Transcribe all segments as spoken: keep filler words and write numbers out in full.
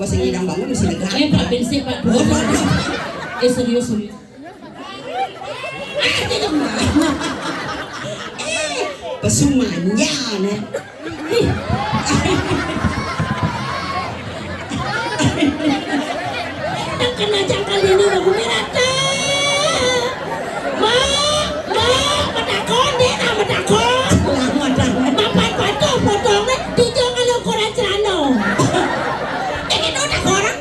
Sing ilang bangun mesti lega. Eh, Pak, ben sik, Pak. Oh, Pak. Eh, serius, serius. Eh, pesumanyan, eh. Nang kena jangkal ini, aku merata. Mak, mak, metakon deh, nah, metakon. Mapan patuh potongnya, dijong kalau ukuran celana. Ini udah orang,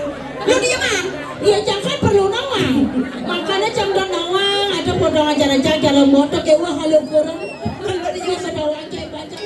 lu diem, ah. Ya, jangan perlu nawang. Makanya jam dua nawang, ada potong acara jalan motor, kayak wah, kalau ukuran. Kalau dia menawa aja, baca.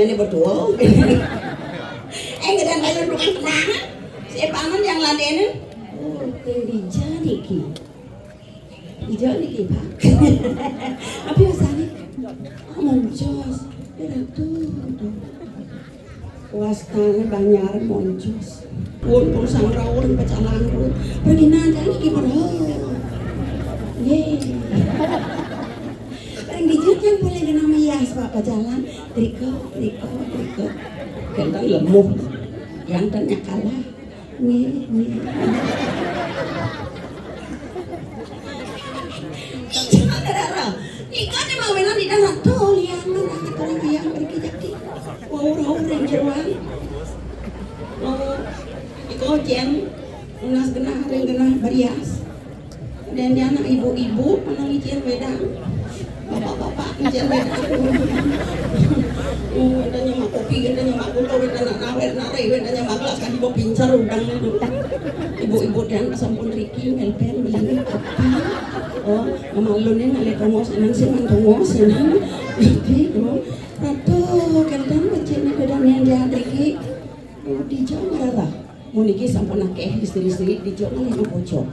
Ini berdua. Eh, ngedan ayo tukang tenang. Si Epanon yang ladenin. Oh, yang dija niki. Dija niki, Pak. Apa rasanya? Oh, moncos. Ya, tuh, tuh. Wastane banjar moncos. Pun, pun sang rawon pecalang pun. Pergi nada niki, Pak. Ye. Ring dija kan boleh kena meyas, Pak, pecalang. Riko, riko, riko. Kenten lemuh. Yang tanya kalah. Nggih, nggih. Saudara, nika ne mawenan di dalam tol yang mana ketemu yang pergi jadi. Wau rau ring jeroan. Oh, iko jen, unas genah ring genah berias. Dan dia anak ibu-ibu, mana ngicil wedang. Bapak-bapak ngicil wedang. Oh, wedang nyemak kopi, wedang nyemak gula, wedang nak nawer, nare, wedang nyemak gelas, kan ibu pincer udang itu. Ibu-ibu dia anak sampun riki, ngelpen, beli kopi. Oh, mamalun ini ngalih tongos, enan sih, man tongos, enan. Jadi, oh, ratu, kenten beciknya wedang yang dia riki. Oh, di Jawa lah. Mun niki sampun akeh istri-istri di Jawa ngalih bocor.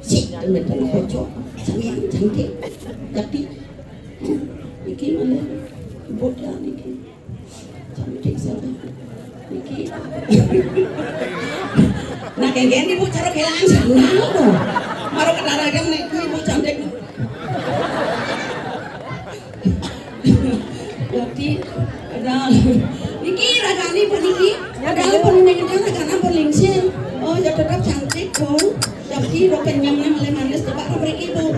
Sik, mboten bocor. Sampeyan cantik. Tapi niki malah bocah niki. Cantik saja. Niki. Nah, kengken ibu cara kelangan sandal to. Maro ketaragan niku ibu cantik. Dadi, padahal niki ragane pun niki, padahal pun ning ngedan ragane pun lingsir. Oh, ya tetap cantik, Bu. Tapi ro kenyem nih, malah manis, coba ro mriki, Bu.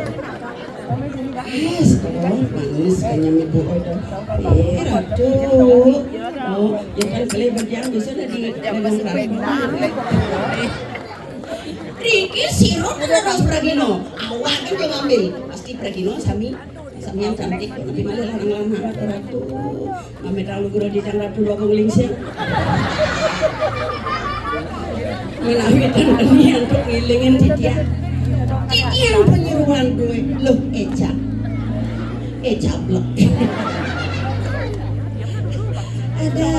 Yes, tuh, manis kenyem ibu, aduh. Eh, ratu. Oh, ya kan, beli berjam bisa di dagang ratu. Riki sira terus pragina. Awak iki ngambil. Pasti pragina sami, sami yang cantik. Tapi malah lanang-lanang ratu-ratu. Mame terlalu guru di ratu dua kong lingsir. Menawi tenteni untuk ngilingin titian. Titian penyeruan duwe. Loh, Eca. Eca blek. Ada.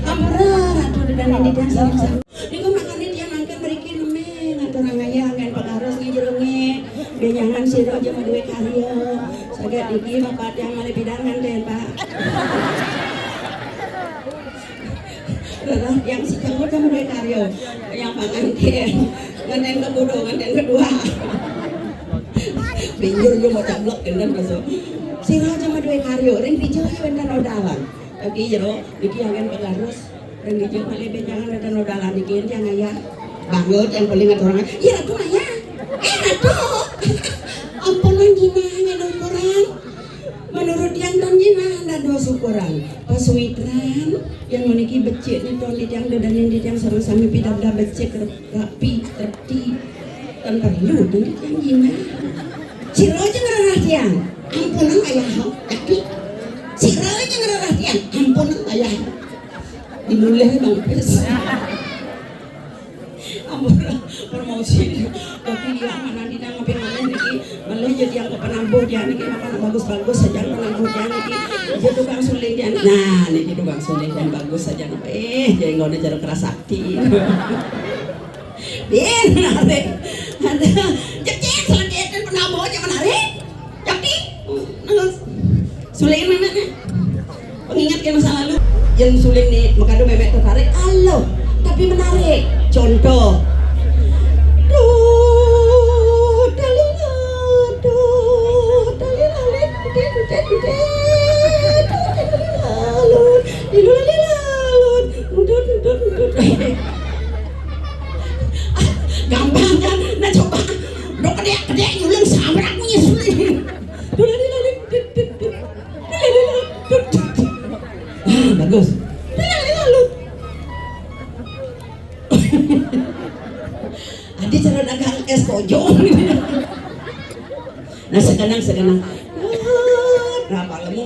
Ampura, ratu dan ini dia salam-salam. Niku makane tiyang mangkin mriki neme ngaturang ayah anggen pekarus nggih jero nggih. Benjangan sira aja maduwe karya. Saget iki bapak tiyang malih bidang nganten, Pak. Rerah tiyang sejenggut aja maduwe karya. Yang panganten. Nganten ke bodo, nganten kedua. Binjur yo mau cablok kenen rasa. Sira aja maduwe karya, ring dija ya wenten odalan. Tapi jero iki anggen pekarus. Ring dija malih benjangan wenten odalan iki tiyang ayah. Banget yang paling ngaturang. Iya, Ratu, ayah. Eh, Ratu. Ampunang jinah ngenukurang. Menurut yang ton jinah dados ukuran. Pasuitran yang meniki becik ni ton di tiang dodaning di tiang sama-sama pidabda becik rapi, reti. Tan perlu di tiang jinah. Sira aja ngrereh tiang. Ampunang ayah. Tapi sira aja ngrereh tiang. Ampunang ayah. Dimulih bangkes. Ampun, promosi. Tapi dia mana di nang ngambil mana niki, malah jadi yang ke penambuh dia niki, maka bagus-bagus saja penambuh dia niki. Dia tukang suling dia. Nah, niki tukang suling yang bagus saja. Eh, jadi nggak ada cara keras sakti. Dia menarik. Ada jecek selanjutnya penambuh aja menarik. Tapi, nangis. Suling mana nih? Pengingat ke masa lalu. Yang suling nih, makanya memek tertarik. Aloh, tapi menarik. Contoh. Duh, dalila, duh, dalila, lin, din, din, din, duh, dalila, lun, dilu, dalila, lun, dun, dun, dun. Gampang kan? Nah, coba. Dok, kedek, kedek, nyuling, sabrak, punya suling. Duh, dalila, lin, din, din, din. Ah, bagus. Lalu. Adi cara dagang es kojong. Nah, sekenang, sekenang. Berapa lemu?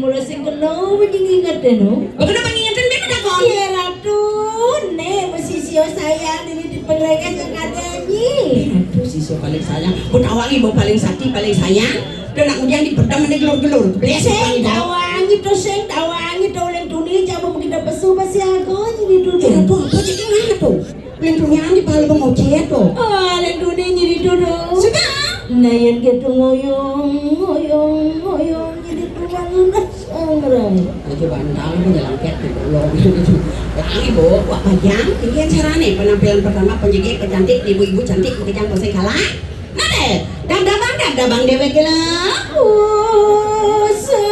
mula sing kena, apa sing inget, no? Apa kena pengingetan, dia takon. Ya, Ratu, nek, mesti sio sayang, ini di pengelengas yang ada ni. Aduh, sisya paling sayang. Mbok tawangi, mbok paling sakti, paling sayang. Udah nak ujian di pedang, ini gelur-gelur. Sing tawangi to, sing tawangi to, oleh dunia, coba kita pesu, pasti aku ini dulu. Ya, tuh, apa sih, gimana tuh? Lindungi andi pala bang ojek to. Ah, lindungi nyiri dodo. Sudah. Nah, yang gitu ngoyong, ngoyong, ngoyong, nyiri tulang, sangrang. Aja bantal, aku nyelangket di pulau. Lagi, Bu, wak pajang, ini carane penampilan pertama penjaga kecantik, ibu-ibu cantik, kejang kosek kalah. Nate, dab-dabang, dab-dabang dewek gila. Usangane.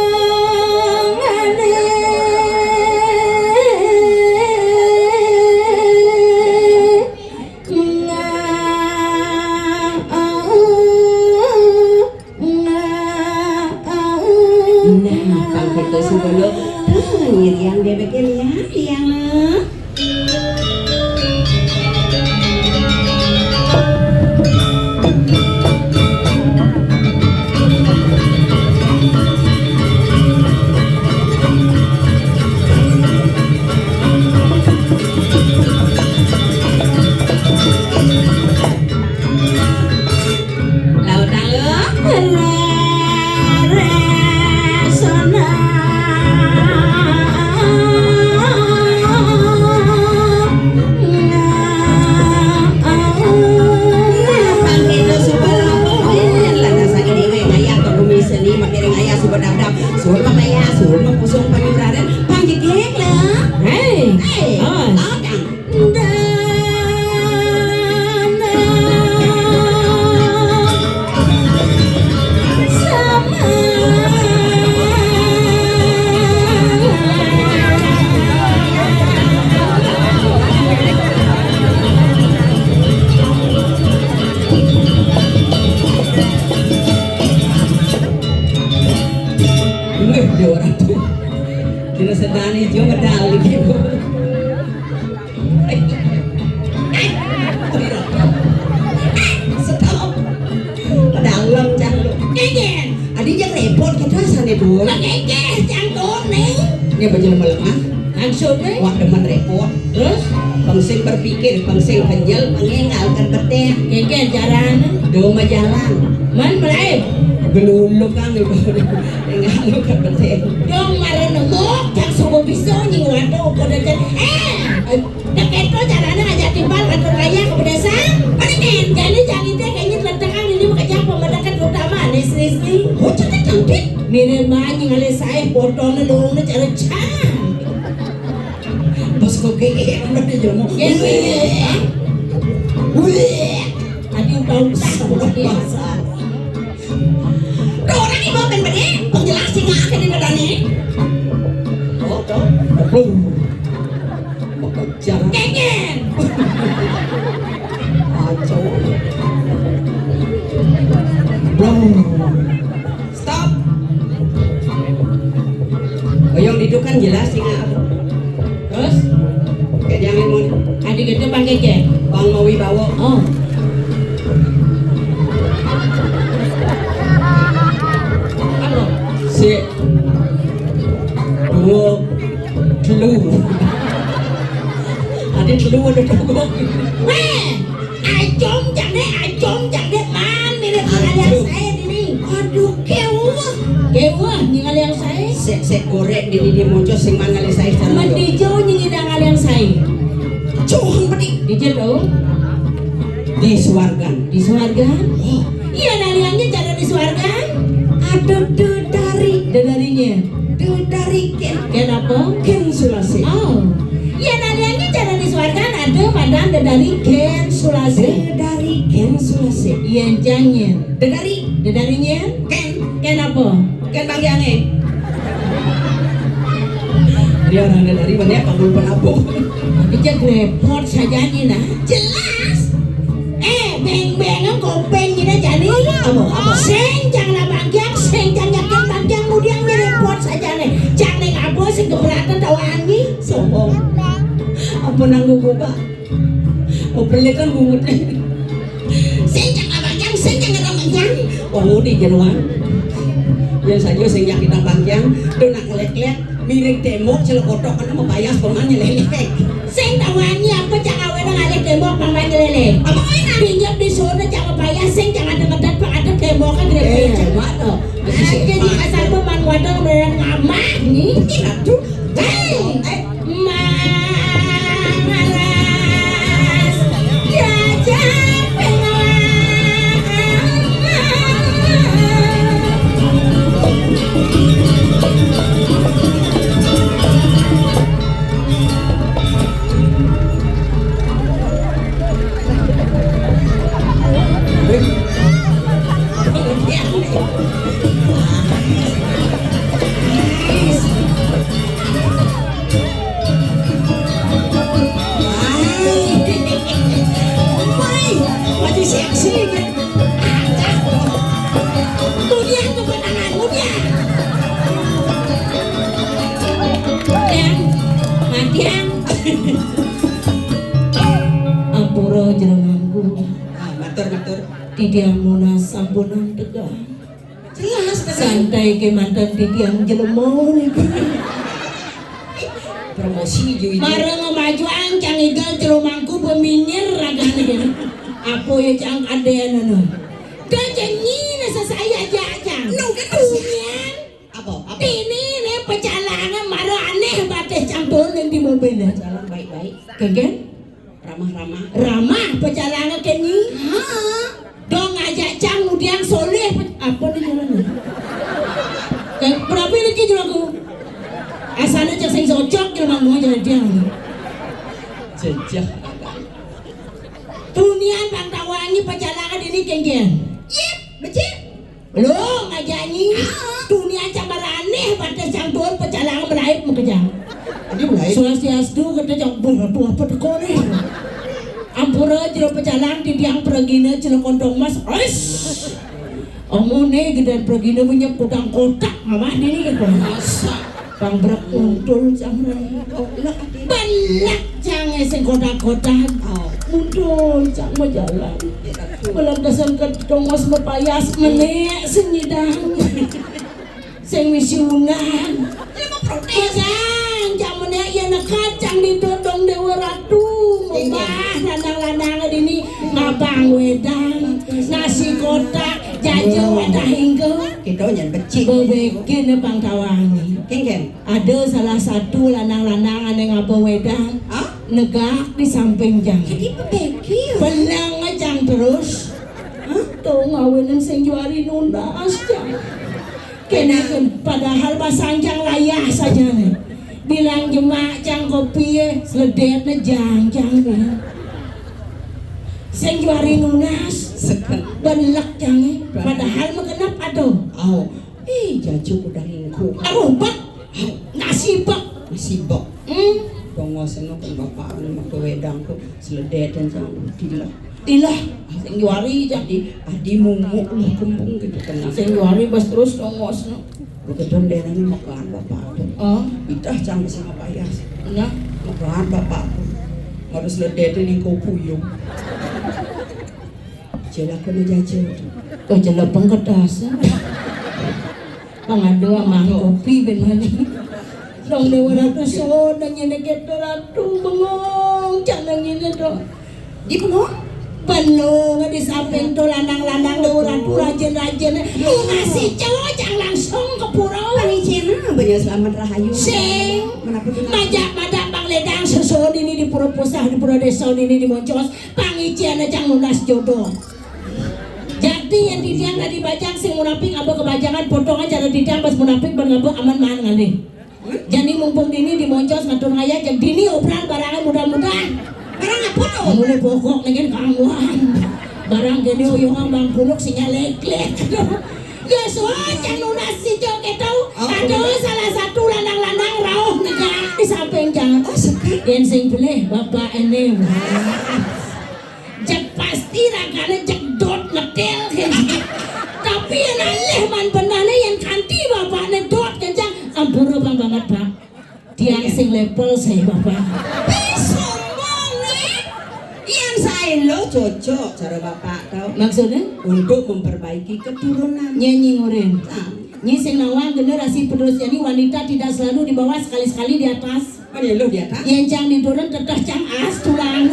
Nga, nga, nga. Nah, pangkito sugolo. Tuh, nyiriang dewek gila, yang. Laut Dalu. Rere sana. Pangkito suba lampung, eh, lantas lagi dewe ngayah ke bumi seni, makiring ayah suba dapdap, suba payah, suba pusung panyuraran, panjegek lah. Hei. Hei. Oh. Laut Dalu. Wih, Dewa Ratu. Kira sedani juga medal gitu. Stop. Pedalem cah lu. Ngenyek. Adi jang repot gitu asane, Bu. Lah ngenyek, cangkone. Ini apa jelema lemah? Maksudnya? Wah, demen repot. Terus? Pengsing berpikir, pengsing kenyel, pengengal kan beteh. Ngenyek jarane. Do majalan. Man mulai. Geluluk kan lu. Enggak lu kan beteh. Dong mare nemu, cang subuh bisa nying waduh, udah jadi. Eh, Nek keto carane ngajak timbal atur raya ke pedesaan. Panen, jadi jang ite kayaknya ledakan ini mah kejap pembedakan utama nih, Sri, Sri. Oh, cantik, cantik. Mirip banget nying ale sae fotonya lu, lu cara can. Pas kok kayak gitu, dia ngomong. Ya, iya. Wih. Tadi udah utah. Wih. Tuh, orang ini mau ben bede, penjelas sing akeh di medane. Oh, tuh. Plung. Kejar. Ngenyek. Kacau. Plung. Stop. Itu kan jelas sih, Kak. Terus? Kayak jangan mau. Adik itu pakai cek. Bang mau wibawa. Oh. Apa? Si dua telu. Ada telu, ada dua. Weh, ajom jane, ajom jane, man mirip kalian saya ini. Aduh, kewah. Kewah, nih kalian saya. Sek, sek goreng di, di muncul sing man kali saya. Mendijo nyinyi dang kalian saya. Cuhung pedi. Dijo dong. Di suargan. Di suargan? Oh. Iya, nariannya cara di suargan. Ada dedari. Dedarinya. Dedari ken. Ken apa? Ken sulasi. Oh. Iya, nariannya cara di suargan ada madan dedari ken sulasi. Dedari ken sulasi. Iya, janya. Dedari. Dedarinya? Ken. Ken apa? Ken bangkiange. Dia orang dari mana, apa belum pernah apa? Tapi cek repot saja ni nah. Jelas. Eh, beng-beng kopeng gini jadi. Apa, apa? Seng jangan bangkiang, seng jangan yakin bangkiang mudiang ni repot saja ni. Jangan apa sing keberatan tahu ani. Sombong. Apa nanggung gua, Pak? Oh, pelit kan bungut. Sing cak abang yang, sing cak abang yang. Oh, di jeruan. Yang saja sing cak kita bangkiang, tu nak lek-lek, miring tembok, celok kotok, kena mempayas, paman nyelelek. Sing tawani apa cak awe nang alek tembok, paman nyelelek. Apa kau nak? Pinjam di sana cak mempayas, sing cak ada ngedat, pak ada tembok kan gede. Eh, cuma tu. Aja di pasar paman wadang beran ngamah ni. Aduh. Hei. Eh, Woi, masih seksi kan? Mudian tu pandangan, mudian. Yang, matiang. Ampura jero mangku. Ah, matur, matur. Titiang nunas sampunang tegang. Jelas, tegang. Santai ke mantan titiang jelema niku. Promosi ju ijo. Marang ngemajuan cang igal jero mangku beminyir ragane kene. Apa ya cang kaden ngono. Dah janji nasa saya aja cang. No, kan. Apa? Apa? Ini ne pecalangan mara aneh batih cang turun di mobilnya. Jalan baik-baik. Kengken? Ramah-ramah. Ramah pecalangan kenyi. Ha. Dong ngajak cang mudiang soleh pe-, apa nih jalan? Kayak berapa lagi jelaku? Asalnya cek sing socok ke mau jadi dia. Jejak. Tunian bang tawangi pecalangan ini kengken. Yep, becik. Lo ngajangi. Ah. Dunia cabar aneh pada campur pecalang melaib mekejang. Ini melaib. Swastiastu kata cak buah buah peteko nih. Ampura jero pecalang titiang pergina jero kontong mas. Ais. Omone gedan pergina punya kudang kotak mama dini ke masa. Pangbrek untul cang rai. Belek cang sing kotak-kotak. Oh. Untul cang majalan. Belek kesan ke tongos mepayas menek sing nyidang. Sing misi unang. Menek cang menek ya nekat cang ditodong Dewa Ratu. Mubah lanang-lanang dini ngabang wedang. Nasi kotak, jaja wadah hingga. Kita nyen becik. Bebegene bang tawangi. Kengken. Ada salah satu lanang-lanang ane ngaba wedang. Hah? Negak di samping jang. Jadi bebeki. Belang jang terus. Hah? Tuh ngawinin sing juari nunas jang. Kena padahal basang jang layah saja nih. Bilang jemak jang kopi ya, seledet ne jang jang ya. Sing juari nunas. Seken. Belek jang ya. Padahal megenap aduh. Oh. Ih, jajuk udah lingku. Aduh, bek. Nasi bek. Nasi bek. Hmm. Dongo seno kan bapak anu maka wedang ku seledet dan sang gila. Ilah, sing juari jang. Adi, adi mumuk lah kembung gitu kan. Sing juari bas terus nongos. Bekedon deh ini makan bapak. Oh, itah cang sing apa ya? Nah, makan bapak. Harus ledek ini kau puyung. Jelak kena jajan. Oh, jelak pengkertas. Pangadu amang kopi ben mani. Dong Dewa Ratu so nang ini keto Ratu bengong cang nang ini dong. Di bengong? Bengong di samping to lanang-lanang Dewa Ratu rajin-rajin. Mau ngasih cowok cang langsung ke pura. Pangicena banyak selamat rahayu. Sing. Menapa tuh? Majak madak pangledang susun ini di pura pusah di pura desa ini di Moncos. Pangicena cang lunas jodoh. Jadi yang titiang tadi bajang sing munafik ngaba kebajangan potongan cara titiang pas munafik ban ngaba aman maan ngalih. Jani mumpung dini di Moncos ngatur ngaya jang dini obral barangan mudah-mudahan. Barang apa tuh? Mule pokok nih kan kangguan. Barang gini uyung bang kuluk sinyal leklek. Ya soal yang lunas si cok itu. Oh, ada salah satu lanang-lanang rauh negak di samping jangan. Oh, sepi. Yang sing pilih bapak ini. Jek pasti ragane jek dot ngetel. Tapi yang alih man benane yang kanti bapakne dot kencang. Ampura bang banget pak. Tiang sing level saya bapak. Ih, sombong nih. Yang saya lo cocok cara bapak tau. Maksudnya? Untuk memperbaiki keturunan. Nyanyi ngurin. Nah. Nyi sing nawang generasi penerus jadi wanita tidak selalu di bawah sekali-sekali di atas. Mana lo di atas? Yang cang di turun teteh cang as tulang.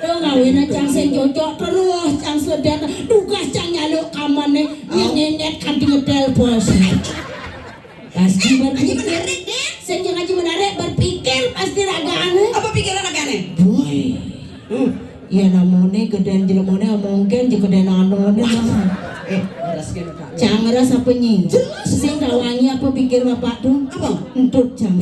Lo ngawin cang sing cocok terus cang sedet tugas cang nyaluk kamane yang ngenet kanti ngetel bos. Pasti berpikir. Sing jangan cuma narik berpikir pasti ragane. Apa pikiran ragane? Boy. Hmm. Ya namone gedean jelemone mungkin je gedean anone lah. Eh, jelas kan, Kak? Cang ngeras apa nyi? Jelas. Sing kawangi apa pikir bapak tuh? Apa? Entut cang.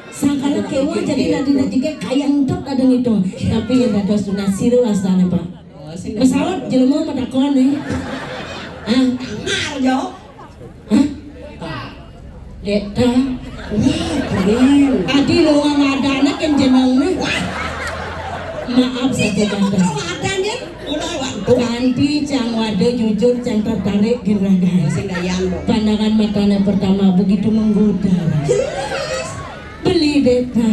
Sangkala kewa jadi tadi juga kayak entut ada gitu. Tapi ya dados tunas siru astane pak. Oh, sing pesawat jelema matakon nih. Ah, tangar jo. Hah? Dek ta. Wah, keren. Adi lo ngadane kan jenengne. Maaf satu kata. Kanti cang wade jujur cang tertarik gerakan. Pandangan matanya pertama begitu menggoda. Jelas. Beli deh ta.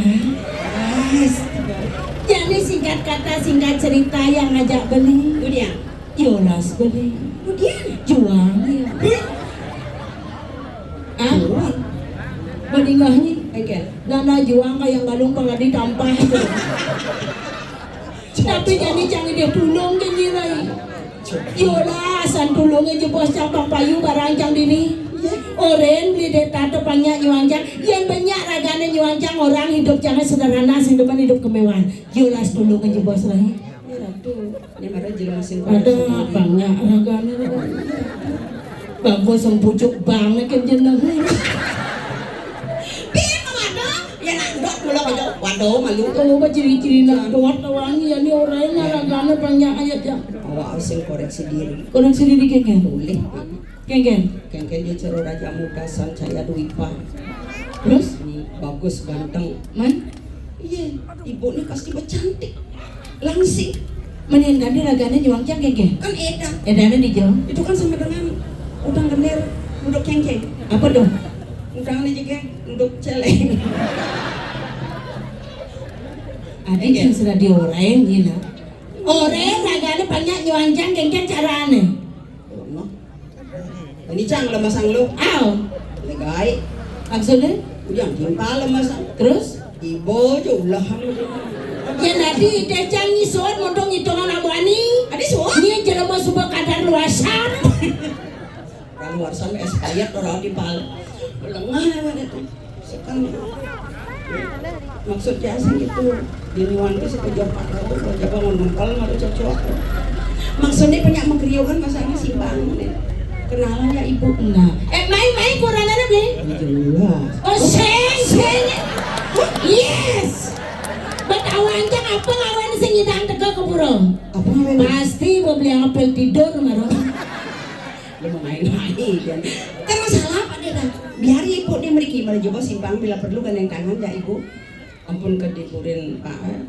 Jadi singkat kata singkat cerita yang ngajak beli. Udah. Yolas beli. Udah. Juang. Ah? Badingahnya. Oke. Nana juang kayak galung kalau ditampah tuh. Tapi jadi jangan dia tulung ke nilai. Yolah, san tulungnya jebos cang papayu barang cang dini. Oren beli deta tuh banyak nyuang cang. Yang banyak ragane nyuang cang orang hidup jangan sederhana, sing depan hidup kemewahan. Yolas tulungnya jebos lagi. Ini ratu. Ini ada jelas sing ada banyak ragane. Bagus yang pucuk banget kan jeneng. Piye kok waduh? Ya nak ndok kula kok waduh malu. Kalau apa ciri-ciri nak dot wangi ya ini orangnya ragane banyak ayat ya. Awak sing koreksi diri. Koreksi diri kengken. Boleh. Kengken. Kengken dia cara raja muda san saya Dwipa. Terus? Ini bagus ganteng. Man? Iya, ibu ini pasti bercantik. Langsing. Mendingan ganti ragane nyuang cang kengken. Kan edan. Edane di jauh. Itu kan sama dengan udang kendir duduk kengkeng. Apa dong? Udang ini juga duduk celeng. Ada yang sudah diorain gila. Ore ragane banyak nyuang cang kengken carane. Ini cang lemasang lu. Aw. Legai. Maksudnya? Udah timpal lemasang. Terus? Ibu aja ulahan. Ya nanti deh cang nyisut mundung hitungan abu ani. Adi suat? Ini jelema suba kadar luasan. Kan luasan es payet orang timpal. Lengah ya mana tuh. Sekarang maksudnya sih gitu. Di nuan ke setuju apa tahu kalau coba mau nempel mau cocok. Maksudnya banyak mengkeriuhan masanya simpang. Kenalan ya ibu. Nah, eh main main koranane beli. Jelas. Oh sing sing. Yes. Betawancang apa ngawen sing nyidang teka ke pura? Apa ngawen? Pasti mau beli apel tidur marung. Lu mau main-main kan? Kan masalah apa dia dah? Biar ibu dia meriki malah coba simpang bila perlu kan yang tangan ya ibu. Ampun ke dipurin Pak.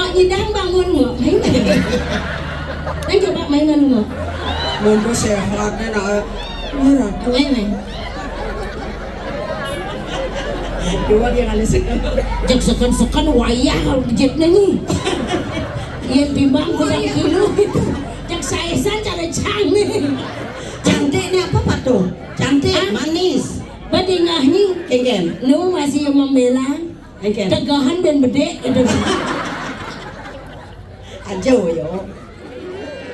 Ngok nyidang bangun ngok. Ayo. Ayo coba main malu ngok. Mun sehat nih nak. Merah. Ayo main. Dua dia ngalih sekan. Jek sekan-sekan wayah kalau jepnya nih. Iya timbang kurang kilo gitu. Jek saesan cara cang nih. Cantik nih apa patuh? Cantik, manis. Badingah nih. Kengken. Nu masih membela. Kengken. Tegahan ben bedek gitu. Aja yo.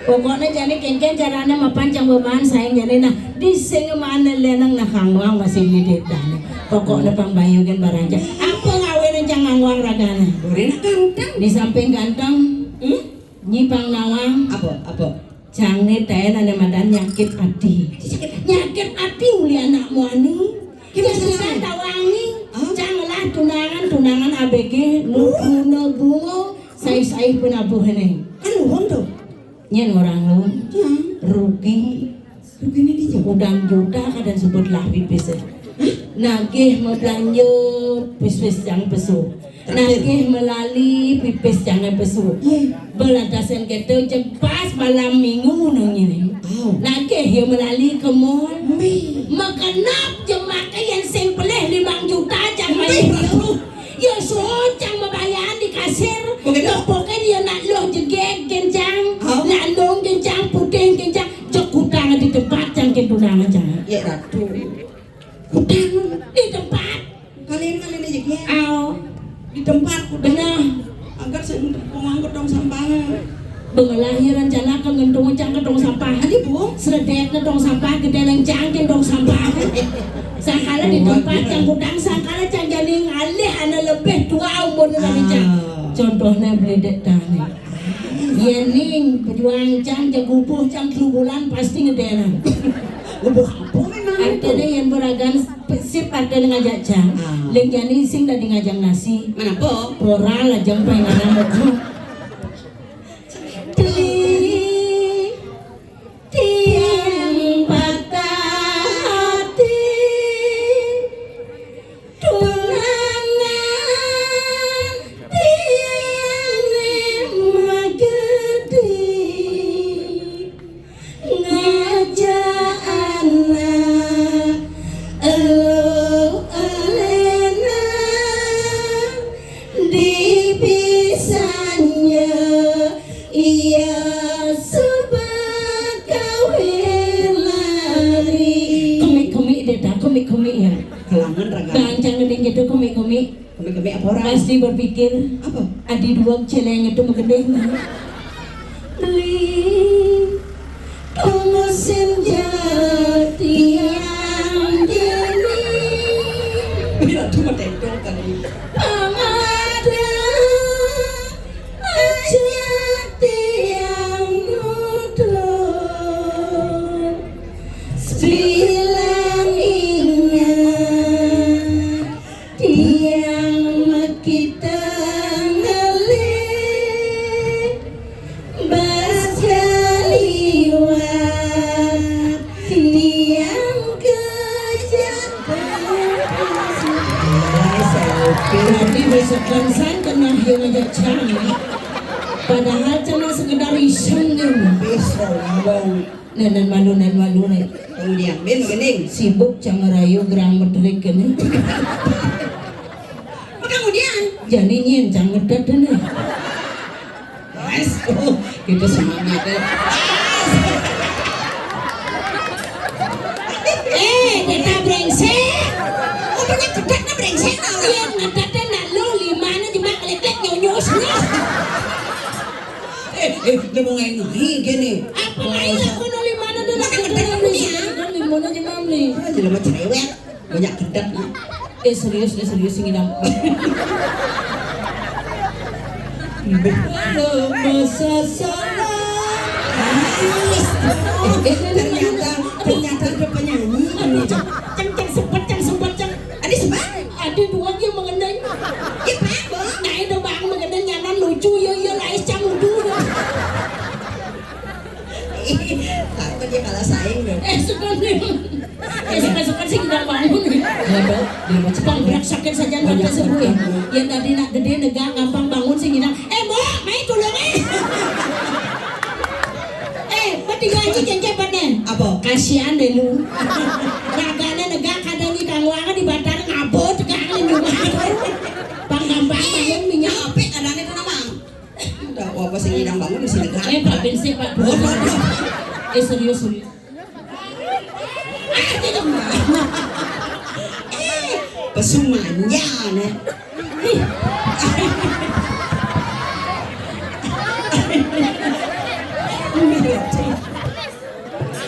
Pokoknya jani kengken caranya mapan cang beman sayang jani nah di sing mana lenang nah kang wang masih ngidit dan pokoknya pang bayu kan baranja apa ngawin cang ngangwang ragana. Goreng ganteng. Di samping ganteng, hmm? Nyi pang nawang. Apa? Apa? Cang nih tayan ada madan nyakit hati. Nyakit hati uli anak muani. Kita susah tawangi. Cang lah tunangan tunangan A B G, nu bungo, sai-sai penabuh ini. Kan luhung tuh. Nyen orang lu. Rugi. Rugi ini dia. Udang juta kadang sebut lah pipis. Nagih mau belanja pipis yang pesu. Nagih melali pipis jangan pesu. Belatasan kita jepas malam minggu nang ini. Nagih ya melali ke mall. Makenap je makai yang sing pelih limang juta jangan main itu. Ya socang mabayaan di kasir. Pokoknya dia nak loh jegeg kencang, nak nong kencang, putih kencang, cek kutang di tempat cang kentunang cang. Ya ratu. Kutang di tempat. Kalian kalian aja ya. Aw. Di tempat kutang. Benar. Angkat saya untuk pengangkut dong sampahnya. Bengelah ya rencana ke ngentung cang ke tong sampah. Aja bu. Seredet ke tong sampah, gede nang cang ke tong sampah. Sangkala di tempat cang kutang, sangkala cang jadi ngalih anak lebih tua umurnya dari cang. Contoh Oh, nah, bledek tah nih. Yén ning pejuang cang, jagubuh cang, telu bulan pasti ngedénan. Gubuh apa memang itu? Artinya yén beragan sip, artinya ngajak cang. Ah. Léng jani sing dadi ngajak nasi. Mana po? Pora lajeng pengen. Teli, tiang patah hati. Tunangan tiang né magedi, ngajak anak elu elena, dipisahnya ia suba kawin lari. Kemik-kemik dia dah, kemik-kemik ya. Kelangan raga. Bang, jangan gitu, kemik-kemik. Kemik-kemik apa orang? Pasti berpikir, apa? Adi dua celeng itu magending. Beli tunggu senja tiang dini. Bila tu matendong tadi. Pangada aja tiang nutur. Bilang ingat tiang makita ngalih, bas kaliwat tiang kejak. Jadi besok bangsan kena yang ngajak cang. Padahal cuma sekedar iseng ni. Wis, sombong. Nah, nan malu, nan malu nih. Kemudian, bin magending. Sibuk cang ngerayu gerang medrik kene. Kemudian. Jani nyén cang ngedet nih. Mas, oh, kita semangat ya. Eh, kita brengsek. Oh, punya gedek na brengsek na. Iya, ngedet na lu limana jemak lek-lek nyonyos. Eh, eh, dia mau ngai-ngai gini. Apa ngai lah, kono limana tuh. Mana gedek na punya? Limana jemak nih. Ah, jelema cerewet. Banyak gedek na. Eh, serius, eh, serius, sing ngidang. Halo, masa salah. Eh, eh, ternyata, ternyata ada penyanyi. Ceng, ceng, sempet, ceng, sempet, ceng. Ada sebab? Ada dua dia mengenai. Ya, Pak, Bang. Nah, itu Bang mengenai nyanan lucu, ya, ya, lais cang udu. Takut dia kalah saing dong. Eh, suka nih. Eh, suka-suka sih nggak bangun nih. Waduh, dia mau Bang, berak sakit saja nggak sembuh ya. Yang tadi nak gede negak gampang bangun sih ngidang. Eh, Mbok, main tulung eh. Eh, bertiga aja cengcepet nih. Apa? Kasihan deh lu. Ragane negak kadang di kangwang di batar ngabut kang di rumah. Bang gampang bangun minyak. Apa adanya tuh, Mang? Udah, apa sing ngidang bangun di sini kan? Eh, Pak, bensin, Pak. Oh, Pak. Eh, serius, serius. Ah, tidak, Mbak. Eh, pesu manja, nih.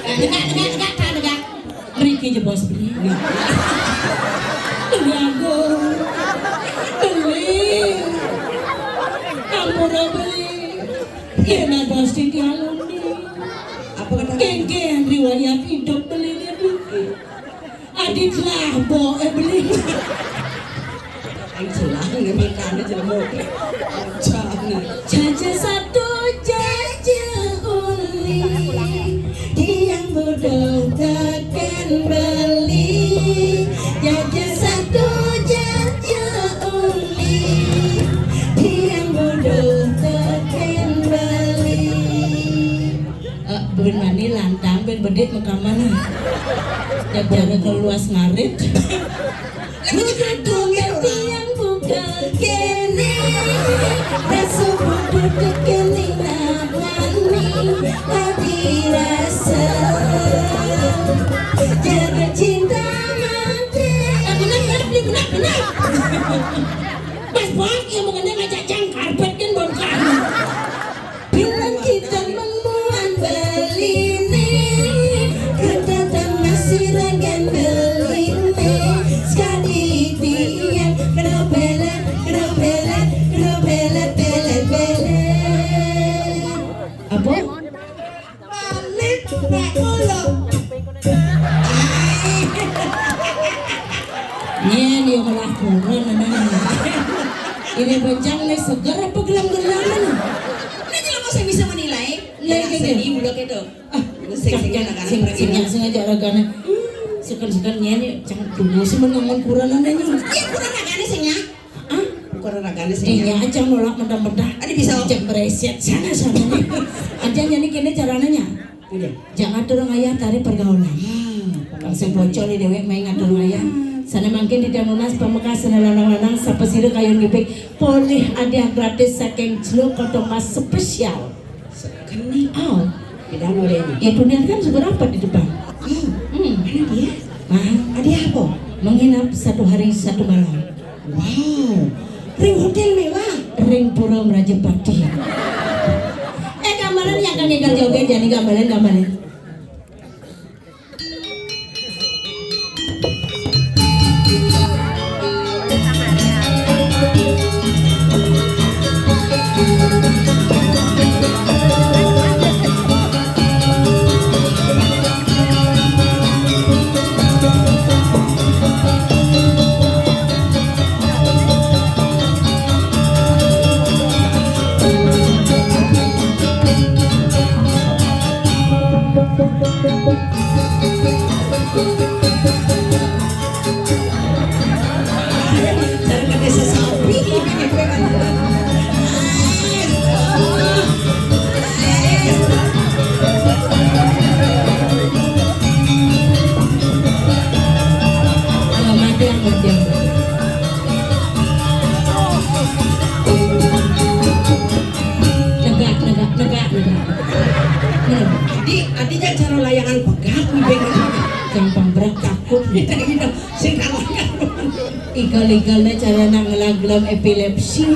Eh, tegak, tegak, tegak, tegak, tegak. Mriki jebos beli. Jago. Beli. Ampura beli. Yén ados tiang undi. Apa kata? Kéngkén riwayat hidup beli niki. Adit lah, Mbok, eh, beli. Ayo jelas, ini makanya jelema. Jangan. Jaja satu, jaja uli. Tiang bodoh takkan beli. Jaja satu, jaja uli. Tiang bodoh takkan beli. Eh, buin mani lantang, buin bedik makaman. Jajana keluas ngarit. Bukan tuh yang bukan kene. Rasa bodoh kekene nangani. Hati rasa jaga cinta mati. Eh, benar, benar, benar, benar, benar. Pas banget yang mengenai ngajak jang karpet kan bongkar. Bilang kita mengmuan beli nih, kata masih ragan beli nih. Sekali tiang, kena belet, kena belet, kena belet, belet. Nyén ya malah kurang, nah. Ini bencang nih seger apa gelam-gelam, nah? Nah, jelema sing bisa menilai. Lah, nah, gitu. Seni udah gitu. Ah, sing, sing, sing, sing aja ragana. Sekel-sekel nyén ya, cang tunggu sih menongon kurang, nah, nya. Ya, kurang ragana sing ya. Ah, kurang ragana sing ya. Iya, cang nolak mentah-mentah. Ada bisa. Cang bereset sana, sana. Aja nyén kene caranya. Iya. Jangan turun ayah tarik pergaulan. Ah, langsung bocor nih dewek main ngatur ayah. Sana mangkin di Danunas Pamekasan lanang-lanang sapasira kayun ngipik polih hadiah gratis saking Jlo Koto Mas spesial. Sekeni. Oh. Tidak boleh ini. Ya, dunia kan seberapa di depan? Oh, hmm. Mana dia? Nah, hadiah apa? Menginap satu hari satu malam. Wow. Ring hotel mewah. Ring Pura Mrajapati. Eh, gambaran yang kami kerja oke, jadi gambaran, gambaran. Negak, negak, negak, negak. Adi, adi jak cara layangan pegat, beng. Gampang berat, takut. Sing kalangan. Igal-igalnya cara nak ngelag-ngelag epilepsi.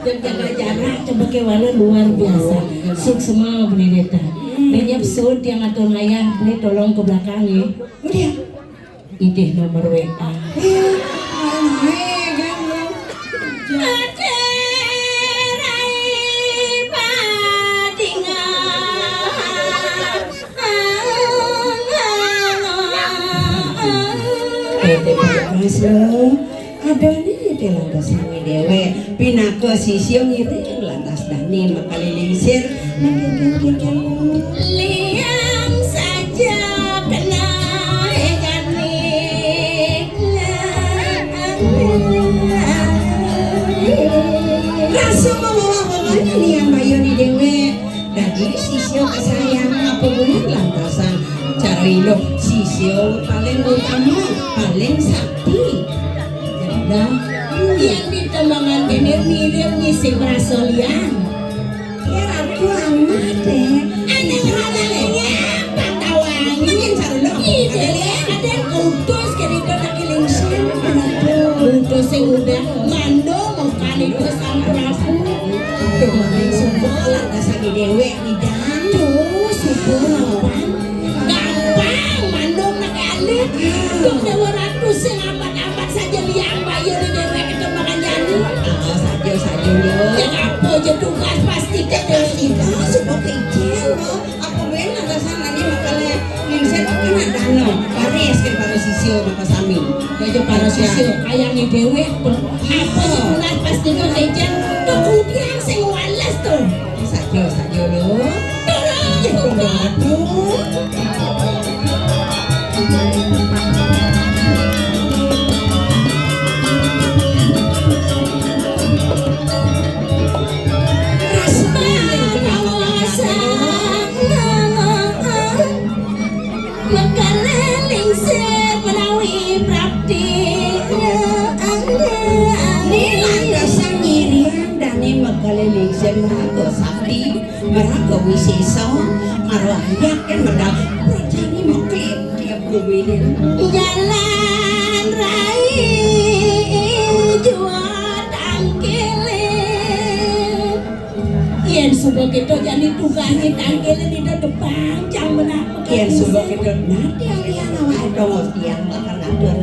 Dan jaga jarak, coba kewala luar biasa. Suksma, Bendeta. Banyak pesut yang ngatur ngayah, boleh tolong ke belakang ya. Udah. Idih nomor W A. Ih, orang baik, kan, orang. Ade rai padingan. Eh, Mas lo. Adoh, niki lantas sami dewek. Pinaka sisya ngiring lantas dane makalingsir. Niki, niki, niki. Liang saja kena jani. Rasa mawa-mawa liang bayune dewek. Dadi sisya kasayang apa bulan lantasan cara iluh sisya paling utama, paling sakti. Dah, yang ditembangan kene mirip ngisi merasa liang. Ya, Ratu amat, eh. Aneh ralale ngapa tawang? Makin sarula. Ide, ada yang utus ke rida lagi lingsin. Utus sing udah mandung, bukan itu Sang Prabu. Tuh, makin sumpah lah, dasar di dewek, Idan. Tuh, sumpah, gampang. Gampang, mandung pakai alit. Tuh, Dewa Ratu sing amat-amat saja liang bayu di dewek ketembangan jani. Ah, saja, saja, lo. Ya, apa aja tugas pasti ke pasti. Ah, sumpah ke Ijen, lo. Apa ben lantasan lagi makanya lingsin kena dana. Baris ke para sisya maka sami. Baca para sisya, kayange dewek, apa sekolah pasti ke Ijen. Kemudian sing wales tuh. Saja, saja, lo. Turun, ya, turun. Aduh. Mekale lingsir menawi prapti. Ni lantasan nyirian dane mekale lingsir meraga sakti, meraga wisesa, maro ayak kan medal prajani meklip. Tiap kuwi. Jalan rai jua tangkilin. Yen suba kita jani tukane tangkilin ida depan cang benak. Yen suba kita nanti alian awake dhewe tiang bakal ngatur